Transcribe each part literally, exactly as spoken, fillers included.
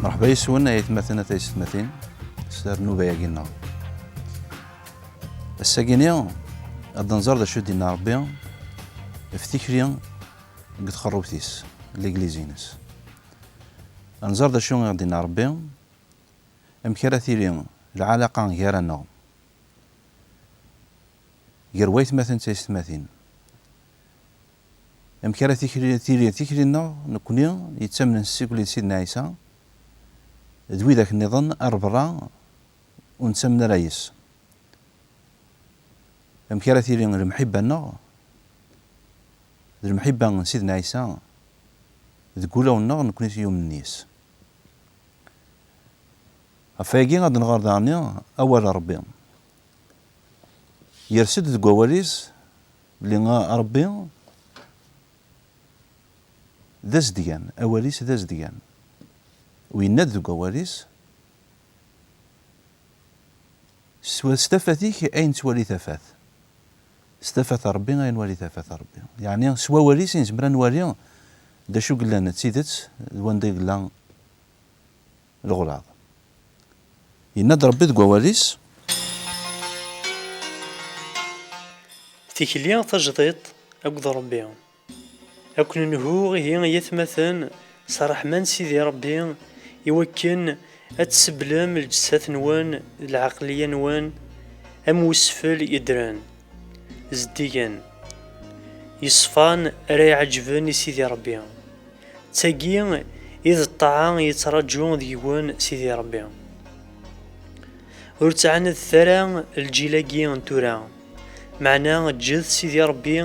Mṛeḥba yes-wen ay atmaten, a taysetmatin, s rnuba-agi-nneɣ. Ass-agi-ni, ad nẓer d acu i d-yenna Ṛebbi ɣef tikli deg txerrubt-is, legliz-ines. Ad nẓer d acu i ɣ-d-yenna Ṛebbi, amek ara tili lɛalaqa gar-aneɣ, gar waytmaten d taysetmatin. Amek ara tikli, tili tikli-nneɣ, nekkni yettamnen s tikli n Sidna Ɛisa, d widak nniḍen ar berra ur nettamen ara yes. Amek ara tili lemḥibba-nneɣ, d lemḥibba n Sidna Ɛisa, deg wulawen-nneɣ nekkni s yumnen yes. Ɣef wayagi ad nɣer daɣen awal n Ṛebbi. Yers-d deg wawal-is belli Ṛebbi d azedgan, awal-is d azedgan. U yenna-d deg wawal-is, s, s tafat-ik ay nettwali tafat. S tafat n Ṛebbi ay nwali tafat n Ṛebbi. Yeɛni s wawal-is i nezmer ad nwali d acu yellan d tidet d wanda yella leɣlaḍ. Yenna-d Ṛebbi deg wawal-is. Tikli tajdiṭ akked Ṛebbi. Ad ken-nhu ihi ay atmaten s ṛṛeḥma n Sidi Ṛebbi, i wakken ad tseblem lǧessat-nwen d lɛeqliya-nwen am wesfel yeddren, zeddigen, yeṣfan, ara iɛeǧben i Sidi Ṛebbi. D tagi i d ṭṭaɛa yettraǧu deg-wen Sidi Ṛebbi. Ur ttɛanadet ara lǧil-agi n tura, meɛna ǧǧet Sidi Ṛebbi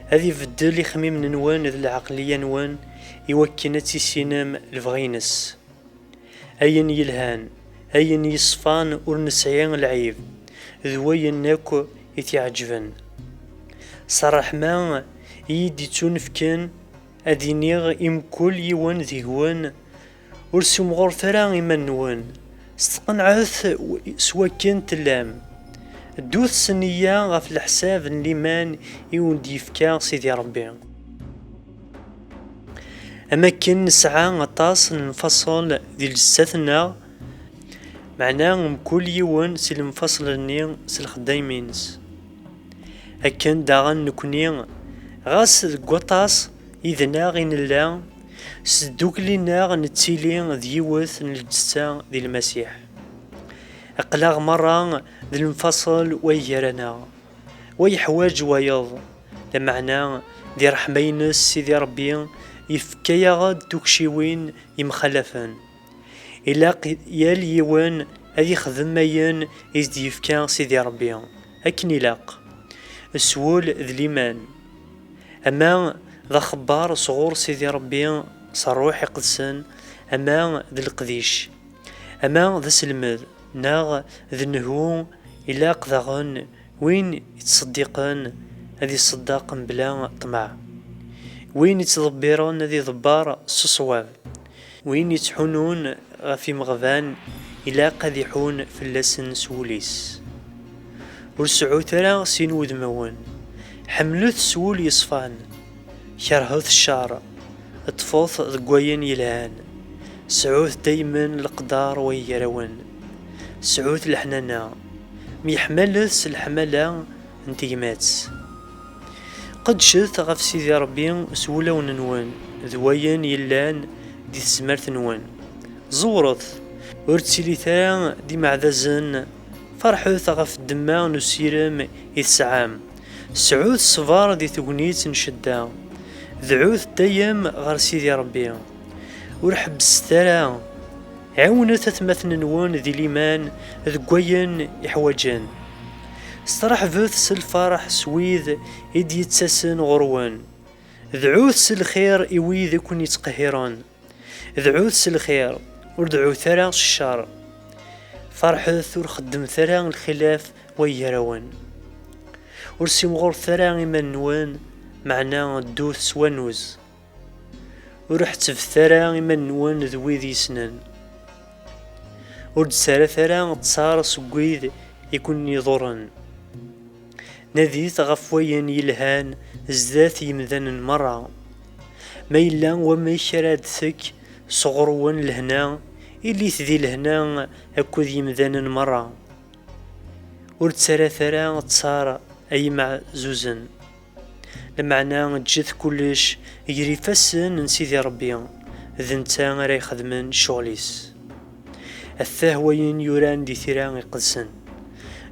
ad ibeddel ixemmimen-nwen d lɛeqliya-nwen i wakken ad tissinem lebɣi-ines. Ayen yelhan, ayen yeṣfan ur nesɛi lɛib, d wayen akk i t-iɛeǧben. S ṛṛeḥma i yi-d-ittunefken, ad iniɣ i mkul yiwen deg-wen, ur sumɣuret ara iman-nwen, steqneɛet s wakken tellam. Ddut s nneyya ɣef leḥsab n liman i wen-d-yefka Sidi Ṛebbi. Am akken nesɛa aṭas n lemfaṣel di lǧessat-nneɣ, meɛna mkul yiwen si lemfaṣel-nni s lxeddayem-ines. Akken daɣen nekni, ɣas deg waṭas yid-neɣ i nella, s tdukli-nneɣ nettili d yiwet n lǧetta di Lmasiḥ. Aql-aɣ merra d lemfaṣel way gar-aneɣ, wa yeḥwaǧ wayeḍ, lameɛna di ṛṛeḥma-ines Sidi Ṛebbi yefka-yaɣ-d tukciwin yemxalafen. Ilaq yal yiwen ad ixdem ayen i s-d-yefka Sidi Ṛebbi akken ilaq, s wul d liman, ama d axebbar sɣur Sidi Ṛebbi s Ṛṛuḥ Iqedsen, ama d leqdic, ama d aselmed, neɣ d nnhu. Ilaq daɣen win ittṣeddiqen ad iṣeddeq mebla ṭṭmeɛ, win ittḍebbiren ad iḍebber s ṣṣwab, win ittḥunun ɣef imeɣban ilaq ad iḥun fell-asen s wul-is. Ur seɛɛut ara sin wudmawen, ḥemmlet s wul yeṣfan, kerhet ccer, ṭṭfet deg wayen yelhan, sɛut daymen leqder way gar-awen, sɛut leḥnana, myeḥmalet s leḥmala n tegmat. Qeddcet ɣef Sidi Ṛebbi s wulawen-nwen d wayen yellan di tezmert-nwen. Ẓewret, ur ttilit ara d imeɛdazen, ferḥet ɣef ddemma n usirem i tesɛam. Sɛut ṣṣber di tegnit n ccedda. Dɛut dayem ɣer Sidi Ṛebbi. Ur ḥebbset ara. Ɛiwnet atmaten-nwen di liman deg wayen i ḥwaǧen. Sreḥbet s lferḥ s wid i d-yettasen ɣur-wen. Dɛut s lxir i wid i ken-yettqehhiren. Dɛut s lxir, ur deɛɛut ara s ccer. Ferḥet, ur xeddmet ara lxilaf way gar-awen. Ur ssimɣuret ara iman-nwen, meɛna ddut s wannuz. Ur ḥettbet ara iman-nwen d wid yessnen. Ur d-ttarrat ara ttar seg wid i ken-iḍurren. Nadit ɣef wayen yelhan zdat yemdanen merra. Ma yella wamek ara d-tekk sɣur-wen lehna, Ilit di lehna akked yimdanen merra. Ur ttarrat ara ttar ay imeɛzuzen. Lameɛna ǧǧet kullec gar ifassen n Sidi Ṛebbi, d netta ara ixedmen ccɣel-is. Atah wayen yuran di tira iqedsen: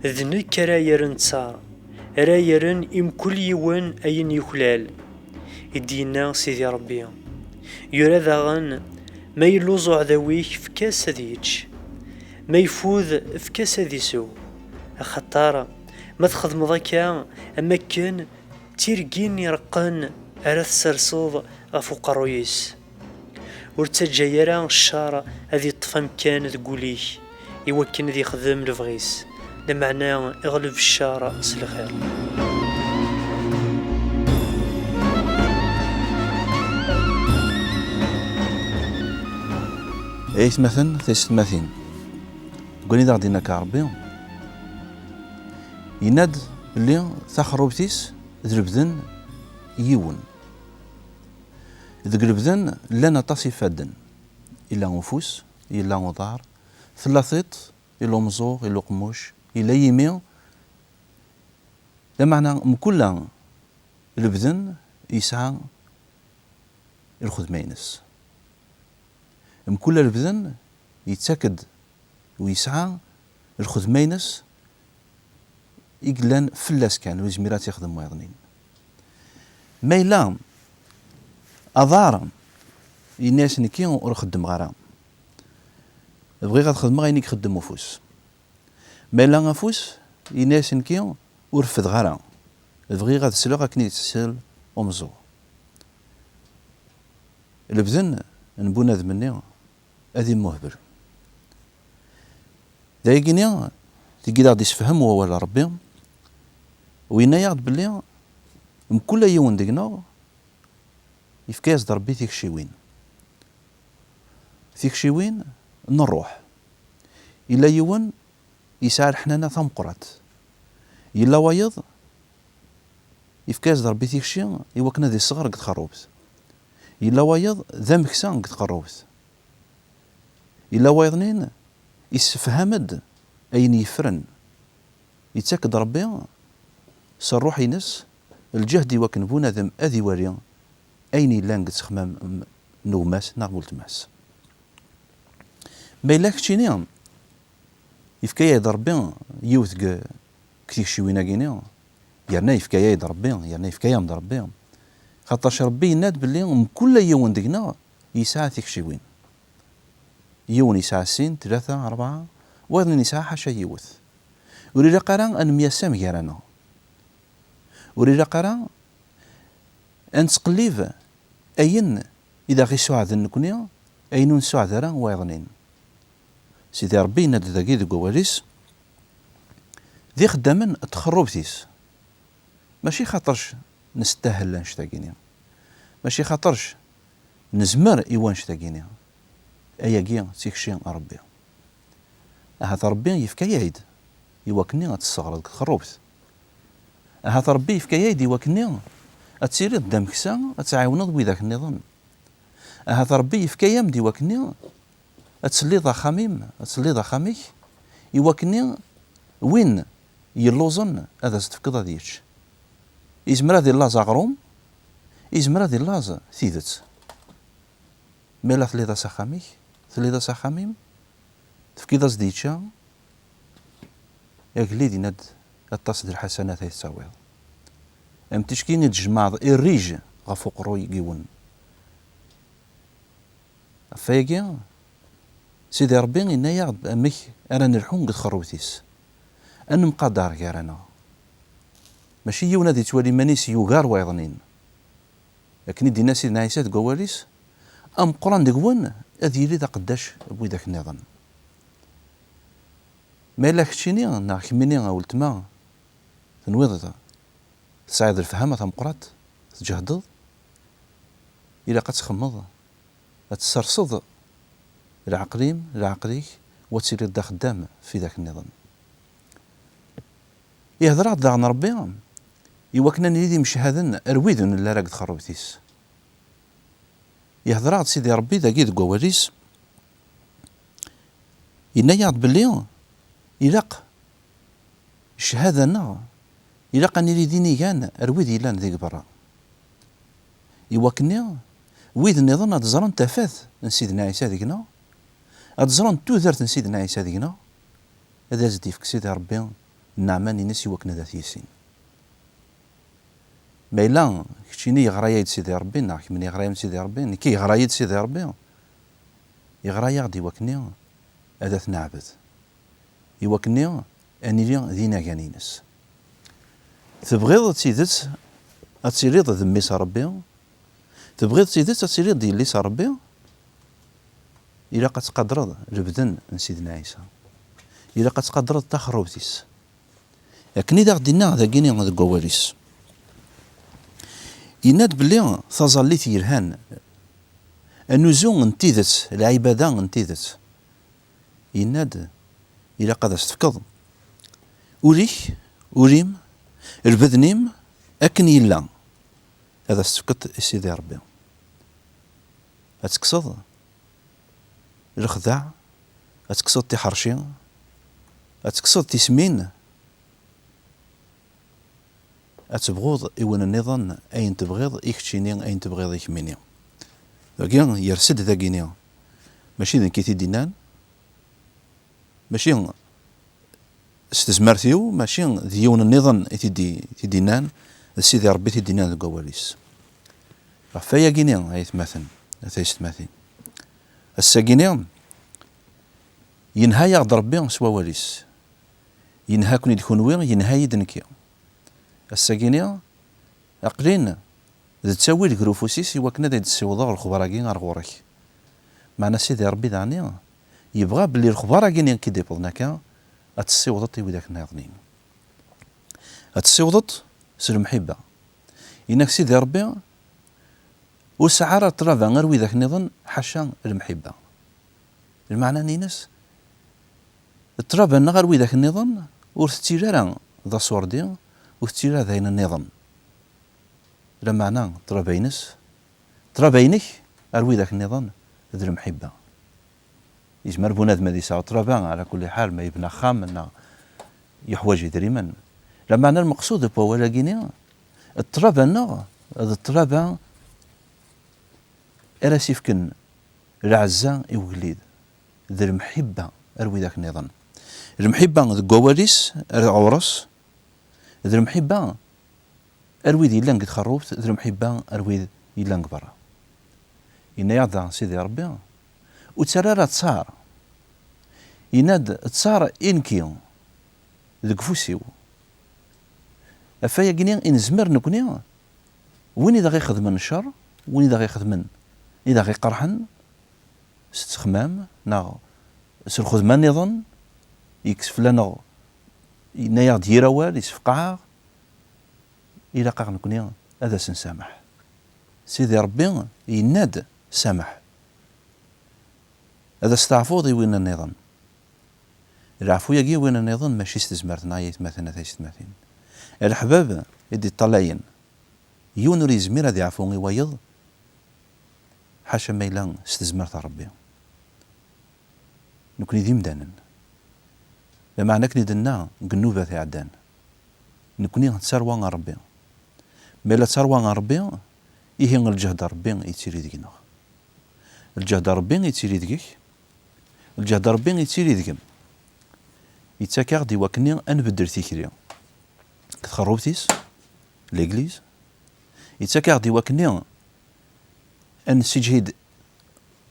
"D nekk ara yerren ttar, ara yerren i mkul yiwen ayen yuklal," i d-yenna Sidi Ṛebbi. Yura daɣen: "Ma yelluẓ uɛdaw-ik, efk-as ad yečč. Ma yeffud, efk-as ad isew. Axaṭer ma txedmeḍ akka, am akken d tirgin ireqqen ara tesserseḍ ɣef uqerruy-is." Ur ttaǧǧa ara ccer ad yeṭṭef amkan deg wul-ik, i wakken ad yexdem lebɣi-s, lameɛna iɣleb ccer s lxir. Ay atmaten, taysetmatin, deg wayen i d aɣ-d-yenna akka Ṛebbi, yenna-d belli taxerrubt-is d lebden yiwen. Deg lebden llan aṭas ifadden. Yella ufus, yella uḍar, tella tiṭ, yella umẓuɣ, yella uqemmuc, yella yimi. Lameɛna mkul lebden yesɛa lxedma-ines. Mkul lebden yettak-d u yesɛa lxedma-ines i yellan fell-as kan, ur yezmir ad tt-ixdem wayeḍnin. Ma yella aḍar, yenna-yas: "Nekki ur xeddmeɣ ara, bɣiɣ ad xedmeɣ ayen i ixeddem ufus." Ma yella afus, yenna-yas: "Nekki ur reffdeɣ ara, bɣiɣ ad sleɣ akken i yettsel umẓuɣ." Lebden n bunadem-nni ad imuhbel. D ayagi-nni deg i d aɣ-d-isefhem wawal n Ṛebbi, u yenna-yaɣ-d belli mkul yiwen deg-neɣ yefka-yas-d Ṛebbi tikciwin. Tikciwin n ṛṛuḥ. Yella yiwen yesɛa leḥnana tameqqrant. Yella wayeḍ yefka-yas-d Ṛebbi tikci i wakken ad iṣɣer deg txerrubt. Yella wayeḍ d ameksa deg txerrubt. Yella wayeḍnin issefham-d ayen yeffren. Yettak-d Ṛebbi s ṛṛuḥ-ines lǧehd i wakken bunadem ad iwali ayen yellan deg ttexmam n gma-s neɣ n weltma-s. Ma yella keččini, yefka-yad Ṛebbi yiwet deg, deg tikciwin-agi-ni, yerna yefka-yad Ṛebbi, yerna yefka-yam-d Ṛebbi. Xaṭac Ṛebbi yenna-d belli mkul yiwen deg-neɣ yesɛa tikciwin. Yiwen yesɛa sin, tlata, ṛebɛa, wayeḍnin yesɛa ḥaca yiwet. Ur ilaq ara ad nemyasam gar-aneɣ. Ur ilaq ara ad nettqellib ayen i d aɣ-isuɛden nekni, ayen ur nsuɛed ara wayeḍnin. Sidi Ṛebbi yenna-d dagi deg wawal-is, d ixeddamen n txerrubt-is. Mačči xaṭerc nestahel annect-agi-ni. Mačči xaṭerc nezmer i wannect-agi-ni. Ayagi d tikci n Ṛebbi. Ahat Ṛebbi yefka-yay-d i wakken ad tesseɣreḍ deg txerrubt. Ahat Ṛebbi yefka-yay-d i wakken ad tiliḍ d ameksa, ad tɛiwneḍ widak nniḍen. Ahat Ṛebbi yefka-yam-d i wakken ad telliḍ axxam-im, ad telliḍ axxam-ik, i wakken win yelluẓen ad as-tefkeḍ ad yečč. Izmer ad illaẓ aɣrum, izmer ad illaẓ tidet. Ma yella telliḍ-as axxam-ik, telliḍ-as axxam-im, tefkiḍ-as-d yečča, agellid yenna-d aṭas d lḥasanat ay tettawiḍ. Am ticki i d-tjemɛeḍ irrij ɣef uqerruy n yiwen. Ɣef wayagi, Sidi Ṛebbi yenna-yaɣ-d amek ara nelḥu deg txerrubt-is. Ad nemqadar gar-aneɣ. Mačči yiwen ad yettwali iman-is yugar wayeḍnin. Akken i d-yenna Sidna Ɛisa deg wawal-is, ameqqran deg-wen ad yili d aqeddac n widak nniḍen. Ma yella keččini neɣ kemmini a weltma, tenwiḍ tesɛiḍ lefhama tameqqrant, tǧehdeḍ, ilaq ad txemmeḍ, ad tesserseḍ leɛqel-im, leɛqel-ik, u ad tiliḍ d axeddam f widak nniḍen. Ihder-aɣ-d daɣen Ṛebbi i wakken ad nili d imecḥaden ar wid ur nelli ara deg txerrubt-is. Ihder-aɣ-d Sidi Ṛebbi dagi deg wawal-is, Yenna-yaɣ-d belli ilaq cchada-nneɣ, ilaq ad nili d inigan ar wid yellan deg berra. I wakkenni, wid nniḍen ad ẓren tafat n Sidna Ɛisa deg-neɣ, ad ẓren tudert n Sidna Ɛisa deg-neɣ, ad as-d-ifk Sidi Ṛebbi nneɛma-ines i wakken ad t-yissin. Ma yella keččini yeɣra-yay-d Sidi Ṛebbi, neɣ kemmini yeɣra-yam-d Sidi Ṛebbi, nekki yeɣra-yi-d Sidi Ṛebbi, yeɣra-yaɣ-d i wakkenni ad t-neɛbed, i wakkenni ad nili d inagan-ines. Tebɣiḍ d tidet ad tiliḍ d mmi-s n Ṛebbi? Tebɣiḍ d tidet ad tiliḍ d yelli-s n Ṛebbi? Ilaq ad tqadreḍ lebden n Sidna Ɛisa. Ilaq ad tqadreḍ taxerrubt-is. Akken i d aɣ-d-inna dagini deg wawal-is. Yenna-d belli taẓallit yelhan, anuzu n tidet, lɛibada n tidet, yenna-d ilaq ad as-tefkeḍ ul-ik, ul-im, lbedn-im akken yella, ad as-tefkeḍ i Sidi Ṛebbi. Ad tekkseḍ lexdeɛ, ad tekkseḍ tiḥerci, ad tekkseḍ tismin, ad tebɣuḍ i win nniḍen ayen tebɣiḍ i keččini, ayen tebɣiḍ i kemmini. Dagi yers-d dagini, mačči d nekk i t-id-innan, mačči s tezmert-iw, mačči d yiwen nniḍen i t-id-, i t-id-innan, d Sidi Ṛebbi i t-id-innan deg wawal-is. Ɣef wayagini, ay atmaten, a taysetmatin, ass-agini yenha-yaɣ-d Ṛebbi s wawal-is. Yenha-ken-id kunwi, yenha-yi-d nekki. Ass-agini aql-in d ttawil gar ufus-is i wakken ad d-ssiwḍeɣ lexbar-agi ar ɣur-k. Meɛna Sidi Ṛebbi daɣni yebɣa belli lexbar-agi-nni i k-id-iwwḍen akka ad tessiwḍeḍ i widak nniḍen. Ad tessiwḍeḍ s lemḥibba. Yenna-k Sidi Ṛebbi, ur sɛiɣ ara ṭṭlaba ar widak nniḍen ḥaca lemḥibba. Lmeɛna-nni-ines, ṭṭlaba-nneɣ ar widak nniḍen ur tettili ara d aṣurdi, ur tettili ara d ayen nniḍen. Lameɛna ṭṭlaba-ines, ṭṭlaba-inek ar widak nniḍen d lemḥibba. Yezmer bunadem ad yesɛu ṭṭlaba, ɛla kulli ḥal, ma yebna axxam neɣ yeḥwaǧ idrimen. Lameɛna lmeqsud n wawal-agi-nni, ṭṭlaba-nneɣ d ṭṭlaba ara s-ifken lɛezza i ugellid, d lemḥibba ar widak nniḍen. Lemḥibba deg wawal-is ar ɣur-s, d lemḥibba ar wid yellan deg txerrubt, d lemḥibba ar wid yellan deg berra. Yenna-yaɣ-d daɣen Sidi Ṛebbi, ur ttarra ara ttaṛ. Yenna-d, ttaṛ i nekki deg ufus-iw. Ɣef wayagi-nni i nezmer nekni, win i d aɣ-ixedmen cceṛ, win i d aɣ-ixedmen, i d aɣ-iqerḥen, s ttexmam neɣ s lxedma nniḍen, yekkes fell-aneɣ, yenna-yaɣ-d yir awal, yessefqeɛ-aɣ, ilaq-aɣ nekni ad as-nsameḥ. Sidi Ṛebbi yenna-d, sameḥ. Ad as-teɛfuḍ i win nniḍen. Leɛfu-yagi i win nniḍen mačči s tezmert-nneɣ ay atmaten, a taysetmatin. Leḥbab i d-iṭṭalayen, yiwen ur yezmir ad iɛfu i wayeḍ, ḥaca ma yella s tezmert n Ṛebbi. Nekni d imdanen. Lameɛna akken i d-nenna deg nnubat iɛeddan, nekni d tarwa n Ṛebbi. Ma yella d tarwa n Ṛebbi, ihi lǧehd n Ṛebbi yettili deg-neɣ. Lǧehd n Ṛebbi yettili deg-k, lǧehd n Ṛebbi yettili deg-m. Yettak-aɣ-d i wakken ad nbeddel tikli deg txerrubt-is, l'église. Yettak-aɣ-d i wakken ad nessiǧhid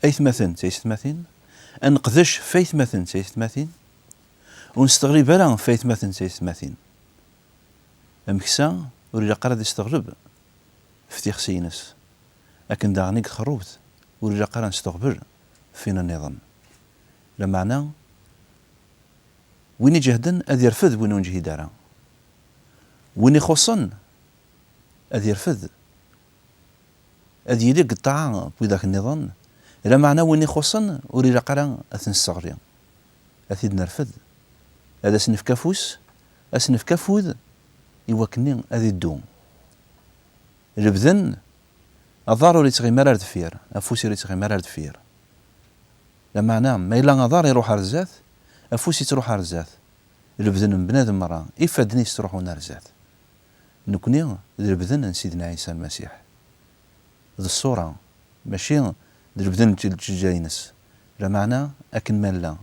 aytmaten d taysetmatin, ad neqdec f aytmaten d taysetmatin, ur nesteɣlib ara f aytmaten d taysetmatin. Ameksa ur ilaq ara ad isteɣleb f tixsi-ines, akken daɣen i deg txerrubt ur ilaq ara ad nesteɣbel f win nniḍen. Lameɛna, win iǧehden ad irfed win ur neǧhid ara. Win ixuṣṣen ad irfed, ad yili deg ṭṭaɛa n widak nniḍen, lameɛna win ixuṣṣen ur ilaq ara ad t-nesseɣli, ad t-id-nerfed, ad as-nefk afus, ad as-nefk afud i wakken ad iddu. Lebden, aḍar ur yettɣimi ara ar deffir, afus ur yettɣimi ara ar deffir. Lameɛna, ma yella aḍar iruḥ ar zdat, Afus yettruḥ ar zdat, lebden n bnadem merra, ifadden-is ttruḥun ar zdat. Nekni d lebden n Sidna Ɛisa Lmasiḥ. D ṣṣura, mačči d lebden n tǧeǧǧa-ines, lameɛna akken ma nella,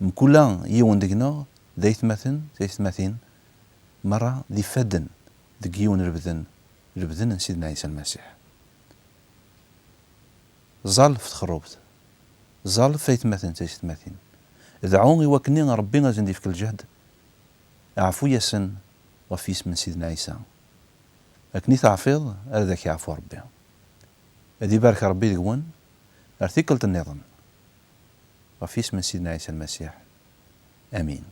mkul yiwen deg-neɣ d aytmaten, taytmatin, merra d ifadden deg yiwen lebden, lebden n Sidna Ɛisa Lmasiḥ. Ẓẓal ɣef txerrubt, ẓẓal ɣef aytmaten, taytmatin. Dɛu i wakken Ṛebbi ad sen-d-yefk lǧehd, ɛfu-yasen ɣef yisem n Sidna Ɛisa. Akken i teɛfiḍ, ad ak-yeɛfu Ṛebbi. Ad ibarek Ṛebbi deg-wen ar tikkelt nniḍen. Ɣef yisem n Sidna Ɛisa Lmasiḥ. Amin.